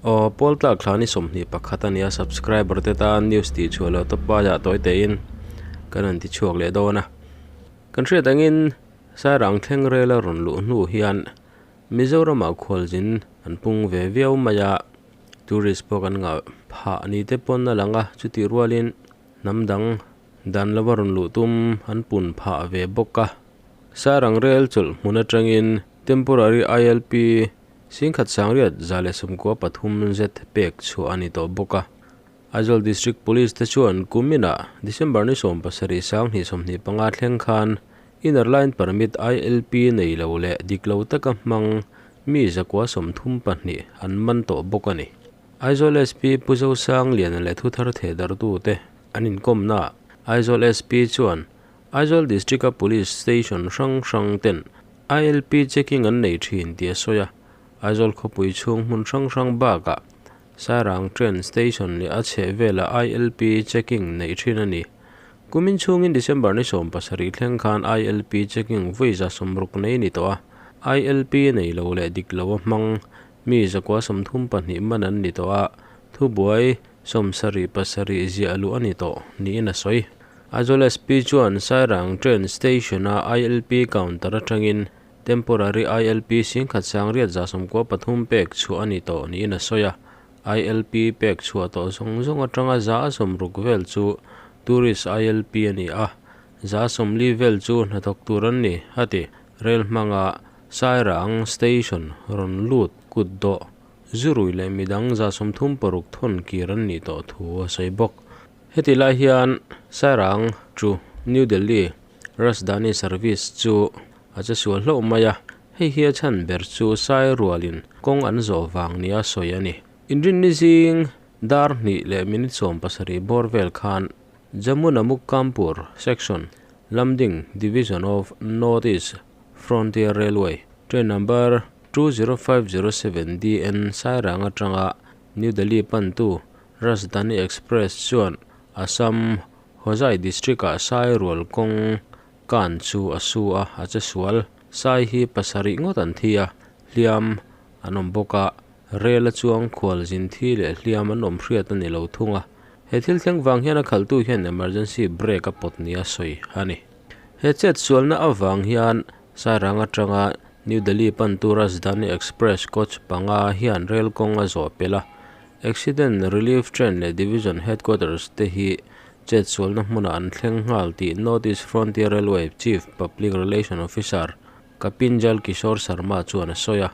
Aw pawl tlak thla ni 21 a nia subscriber te tan news tih chhuah loh tawp aiah tawi tein kan han ti chhuak leh dawn a. Kan hriat angin Sairang thleng rel a rawn luh hnu hian Mizoramah khualzin an pung ve viau mai a, tourist pawh kan ngah phah ni te pawn a lang a, chutih rualin hnam dang dan lova rawn luh tum an pun phah ve bawk a. Sairang rel chawlh hmun atangin temporary ILP singkhat sangriat 113 zet pek chhuah a ni tawh bawk a. Aizawl District Police te chuan kuminah December ni 17 2025 thleng khan Inner Line Permit, ILP, nei lo leh dik lo taka hmang mi 132 an man tawh bawk a ni. Aizawl SP Pu Zosangliana leh thuthar thehdarhtute an inkawmnaah Aizawl SP chuan Aizawl District-a Police Station hrang hrang ten ILP checking an nei thin tih a sawi a. Aizawl khawpui chhung hmun hrang hrang bakah Sairang Train Station leh a chhehvelah ILP checking neih thin a ni. Kumin chhungin December ni 17 thleng khan ILP checking vawi 60 nei ni tawh a, ILP nei lo leh dik lo a hmang mi 132 man an ni tawh a, thubuai 77 ziah luh a ni tawh niin a sawi. Aizawl SP chuan Sairang Train Station-a ILP counter atangin Temporary ILP singkhat sangriat 93 pek chhuah a ni tawh niin a sawi a. ILP pek chhuah tawh zawng zawng atanga 60 vel chu Tourist ILP a ni a, 40 vel chu hnathawk tur an ni, a ti. Rel hmanga Sairang Station rawn lut kut dawh zurui leh midang 36 thawn kir an nih tawh thu a sawi bawk. Heti lai hian Sairang to New Delhi Rajdhani service chu a che sual hlauh mai a, hei hi a chhan ber chu Sai rualin kawng an zawh vang nia sawi a ni. Inrinni zing dar hnih leh minute 17 bawr vel khan Jamuna Mukampur Section, Lumding Division of North East Frontier Railway, train number 20507 DN Sairang atanga New Delhi pantu Rajdhani Express chuan Assam Hojai District-ah Sai rual kawng kan chu a su a, a che sual. Sai hi pasarih ngawt an thi a, hliam an awm bawk a, rel a chuang khual zin thi leh hliam an awm hriat a ni lo thung a. He thil thleng vang hian a khalhtu hian emergency brake a pawt nia sawi a ni. He chet sualna avang hian Sairang atanga New Delhi pantu Rajdhani Express coach panga hian rel kawng a zawh pelh a. Accident Relief Train leh Division Headquarters te hi chet sualna hmunah an thleng nghal tih North East Frontier Railway Chief Public Relation Officer Kapinjal Kishore Sharma chuan a sawi a.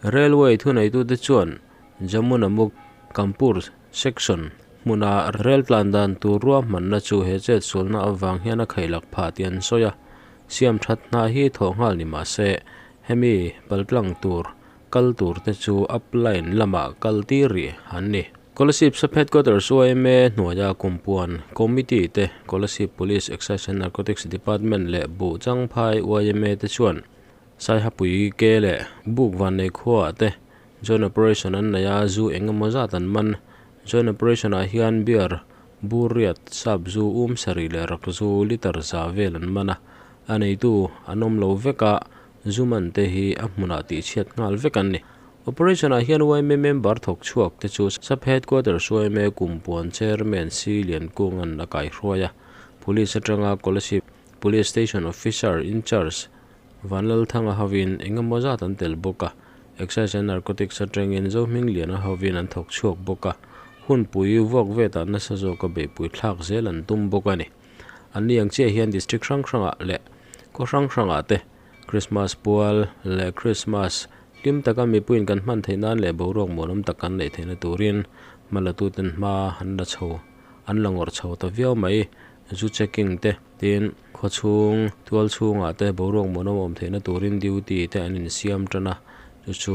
Railway thuneitute chuan Jamunamukh Kampur Section hmuna rel tlan dan tur ruahmanna chu he chet sualna avang hian a khaihlak phah tih an sawi a. Siam that hna hi thawh nghal ni mah se, hemi paltlang tur kal tur te chu upline lamah kal tir rih an ni. Kolasib Sub Headquarters YMA hnuaia Kumpuan Committee te, Kolasib Police Excise and Narcotics Department leh Buh Changphai YMA te chuan Saihapui ke leh Buk Vannei khuaah te Joint Operation an nei a, zu eng emaw zat an man. Joint Operation ah hian beer, bur riat, sap zu, um sarih leh rak zu litre za vel an man a, a neitu an awm lo vek a, zu man te hi a hmunah tihchhiat nghal vek an ni. Operation ah hian YMA member thawk chhuak te chu Sub Headquarters YMA Kumpuan Chairman C Liankunga'n a kaihruai a, Police atanga Kolasib Police Station Officer in Charge Vanlalthanga hovin eng emaw zat an tel bawk a, Excise and Narcotics atangin Zohmingliana hovin an thawk chhuak bawk a, hunpui vuak vetah nasa zawka beihpui thlak zel an tum bawk a ni. An ni ang chiah hian District hrang hrangah leh khaw hrang hrangah te Christmas pual leh Christmas hlim taka mipuiin kan hman theih nan leh boruak muanawm tak kan neih theihna turin hmalatuten hma an la chho an la ngawrh chho ta viau mai. Zu checking te tin khawchhung tual chhungah te boruak muanawm awm theihna turin duty te an insiam tan a, chu chu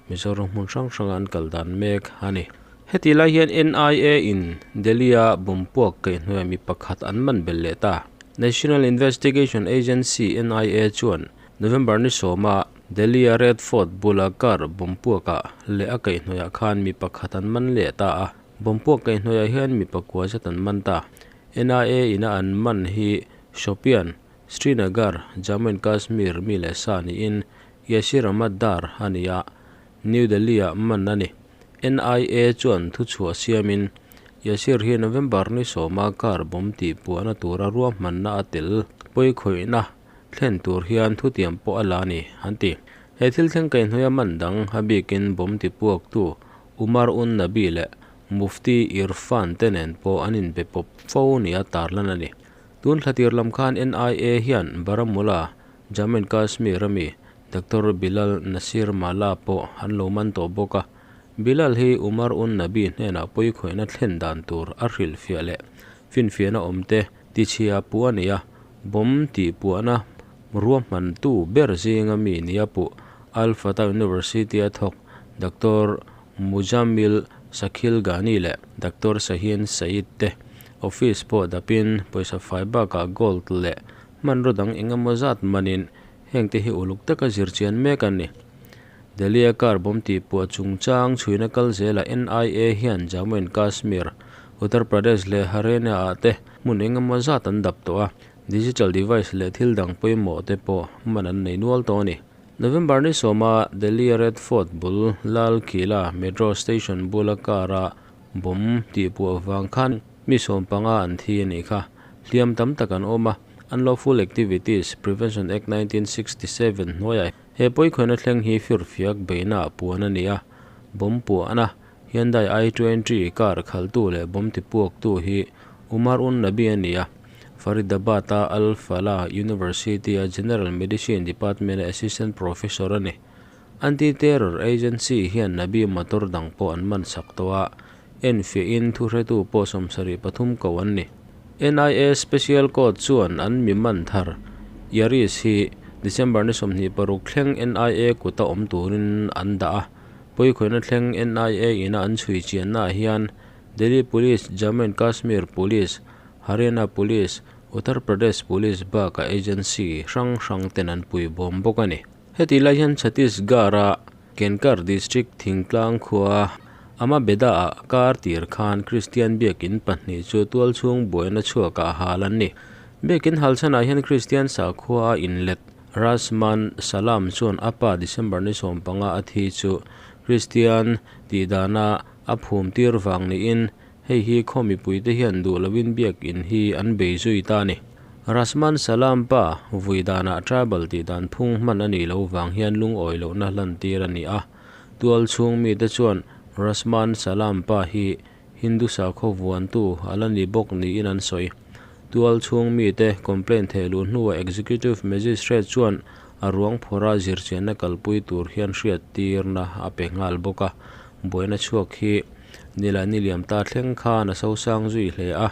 Mizoram hmun hrang hranga an kal dan mek a ni. Heti lai hian NIA in Delhi-a bomb puak kaihhnuaia mi pakhat an man belh leh ta. National Investigation Agency, NIA, chuan November ni sawma Delhi-a Red Fort bula car bomb puakah leh a kaihhnuaiah khan mi pakhat an man leh ta a. Bomb puak kaihhnuaiah hian mi pakua zet an man ta. NIA ina an man hi Shopian, Srinagar, Jammu and Kashmir mi leh sa niin Yasir Ahmad Dar a ni a, New Delhi-ah man a ni. NIA chuan thuchhuah siamin Yasir hi November ni sawma car bomb tih puahna tura ruahmanna a tel pawikhawihna thlen tur hian thutiam pawh a la a ni, an ti. He thil thleng kaihhnawih a man dang a bikin bomb tipuaktu Umar un Nabi leh Mufti Irfan te nen pawh an inbe pawp fo nia tarlan a ni. Tun thla tir lam khan NIA hian Baramulla, Jammu and Kashmir ami Doctor Bilal Nasir Mala pawh an lo man tawh bawk a. Bilal hi Umar un Nabi hnenah pawikhawihna thlen dan tur a hrilhfiah leh finfiahna awmte tichhia puh a ni a, bomb tihpuahna ruahmantu ber zinga mi nia puh Al Fatah University a thawk Doctor Muzammil Sakhil Ghani leh Doctor Shaheen Saeed te office pawh dapin pawisa fai bakah gold leh hmanraw dang eng emaw zat manin hengte hi uluk taka zirchian mek an ni. Delhi-a car bomb tihpuah chungchang chhuina kal zelah NIA hian Jammu and Kashmir, Uttar Pradesh leh Haryana-ah te hmun eng emaw zat an dap tawh a, digital device leh thil dang pawimawh te pawh man an nei nual tawh a ni. November ni sawma Delhi-a Red Fort bul Lal Qila Metro Station bula car-a bomb tihpuah vang khan mi 15 an thi a nih kha. Hliam tam tak an awm a, Unlawful Activities, Prevention, Act 1967 hnuaiah he pawikhawihna thleng hi firfiak beihna ah puan a ni a, bomb puahna Hyundai i20 car khaltu leh bomb tipuaktu hi Umar un Nabi a ni a, Faridabad-a Al Falah University-a General Medicine Department-a Assistant Professor a ni. Anti-Terror Agency hian Nabi motor dang pawh an man sak tawh a, enfiahin thuhretu pawh 73 ko an ni. NIA Special Court chuan an mi man thar Yaris hi December ni 26 thleng NIA kuta awm turin an dah a, pawikhawihna thleng NIA ina an chhui chiannaah hian Delhi Police, Jammu and Kashmir Police, Haryana Police, Uttar Pradesh Police bakah agency hrang hrang ten an pui bawm bawk a ni. Heti lai hian Chhattisgarh-a Kenkar District thingtlang khua Amabeda-ah kar tir khan Kristian biakin pahnih chu tualchhung buaina chhuakah hal an ni. Biakin hal chhanah hian Kristian sakhua a inlet Rasman Salam chuan a pa December ni 15 a thi chu Kristian tihdana a phum tir vang niin hei hi khaw mipuite hian duh loin biakin hi an bei zui ta a ni. Rasman Salam pa vui danah tribal tih dan phung hman a nih loh vang hian lungawi lohna hlantir a ni a. Tual chhung mite chuan Rasman Salam pa hi Hindu sakhaw vuantu a la ni bawk niin an sawi. Tual chhung mite complaint theh luh hnuah Executive Magistrate chuan a ruang phawrha zirchianna kalpui tur hian hriattirna a pe nghal bawk a. Buaina chhuak hi nila ni liam ta thleng khan a sosang zui hle a.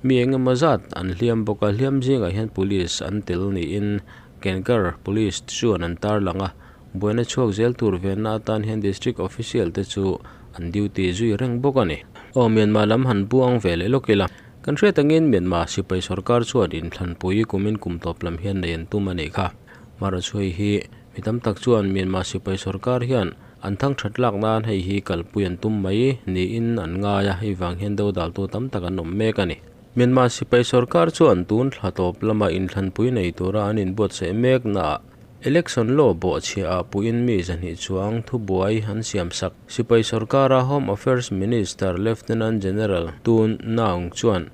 Mi eng emaw zat an hliam bawk a, hliam zingah hian police an tel niin Kenkar Police chuan an tarlang a. Buaina chhuak zel tur venna atan hian District Official te chu an duty zui reng bawk a ni. Aw Myanmar lam han buang ve leh lawk ila. Kan hriat angin Myanmar sipai sorkar chuan inthlanpui kumin kum tawp lam hian nei an tum a nih kha. Hmarchhuai hi mi tam tak chuan Myanmar sipai sorkar hian An thang that lak nan hei hi kalpui an tum mai niin an ngai a, hei vang hian dodaltu tam tak an awm mek a ni. Myanmar sipai sorkar chuan tun thla tawp lama inthlanpui nei tura an inbuatsaih mek naah election law bawhchhiah ah puiin mi 200 chuang thubuai an siam sak. Sipai sorkara Home Affairs Minister Lieutenant General Tun Naung chuan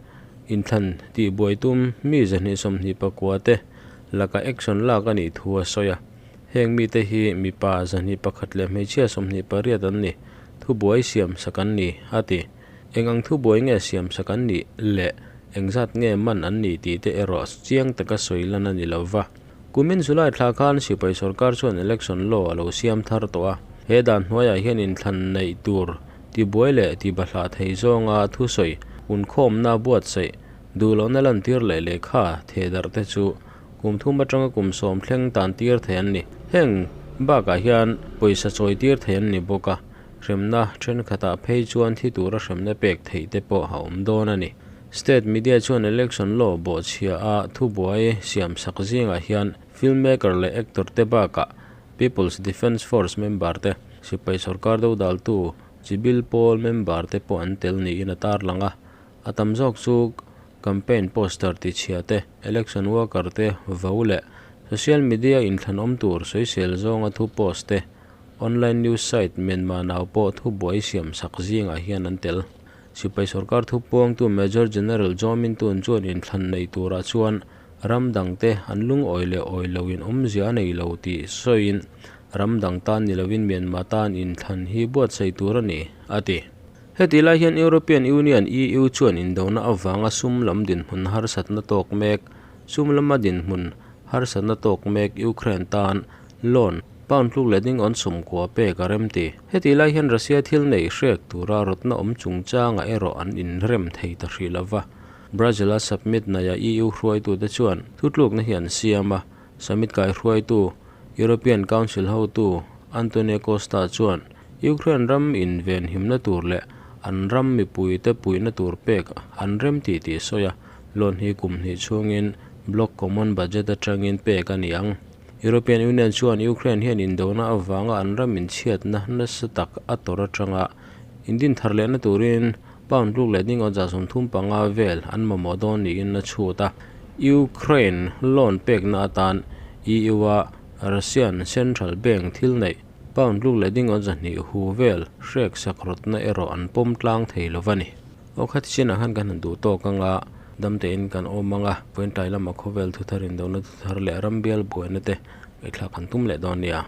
inthlan tihbuai tum mi 129 te laka action lak a nih thu a sawi a. Heng mite hi mipa 101 leh hmeichhia 28 an ni, thubuai siam sak an ni, a ti. Eng ang thubuai nge siam sak an nih leh engzat nge man an nih tih te erawh chiang taka sawi lan a ni lo va. Kumin July thla khan sipai sorkar chuan election law a lo siam thar tawh a, he dan hnuaiah hian inthlan neih tur tibuai leh tibahlah thei zawnga thusawi unkhawmna buatsaih duhlohna lantir leh lehkha thehdarh te chu Kum thum atanga kum 10 thleng tan tir thei an ni. Heng bakah hian pawisa chawi tir thei an ni bawk a, hremna thenkhatah phei chuan thi tura hremna pek theih te pawh a awm dawn a ni. State media chuan election law bawhchhia a thubuai siam sak zingah hian filmmaker leh actor te bakah People's Defence Force member te, sipai sorkar dodaltu chibil pawl member te pawh an tel niin a tarlang a, a tam zawk chu. Campaign poster tichhia te, election worker te vo leh social media inthlan awm tur sawisel zawnga thu post te, online news site Myanmar Now pawh thubuai siam sak zingah hian an tel. Sipai sorkar thupuangtu Major General Zaw Min Tun chuan inthlan nei turah chuan ram dangte an lungawi leh awi loin awmzia a nei lo tih sawiin ram dang tan ni lovin Myanmar tan inthlan hi buatsaih tur a ni, a ti. Heti lai hian European Union, EU, chuan indona avanga sum lam dinhmun harsatna tawk mek, sum lama dinhmun harsatna tawk mek Ukraine tan loan pound tluk leh ding awn 90 pek a rem ti. Heti lai hian Russia thil nei hrek tura rawtna awm chungchangah erawh an inrem thei ta hrih lova. Brazil-a summit naia EU hruaitute chuan thutlukna hi an siam a, summit kaihruaitu European Council hotu Antonio Costa chuan Ukraine ram invenhimna tur leh an ram mipuite puihna tur pek an rem tih tih sawi a, loan hi kum hnih chhungin bloc common budget atangin pek a ni ang. European Union chuan Ukraine hian indona avanga an ram inchhiatna nasa tak a tawrh atanga indin thar lehna turin pound tluk leh ding awt 35 vel an mamawh dawn niin a chhut a. Ukraine loan pekna atan EU-a Russian Central Bank thil neih pound tluk leh ding awt 200 hu vel hrek sak rawtna erawh an pawm tlang thei lo a ni. Aw khati chinah khan kan han duh tawk anga damtein kan awm anga vawiin tlai lama khawvel thuthar indona thuthar leh rambial buaina te ngaihthlak kan tum leh dawn nia.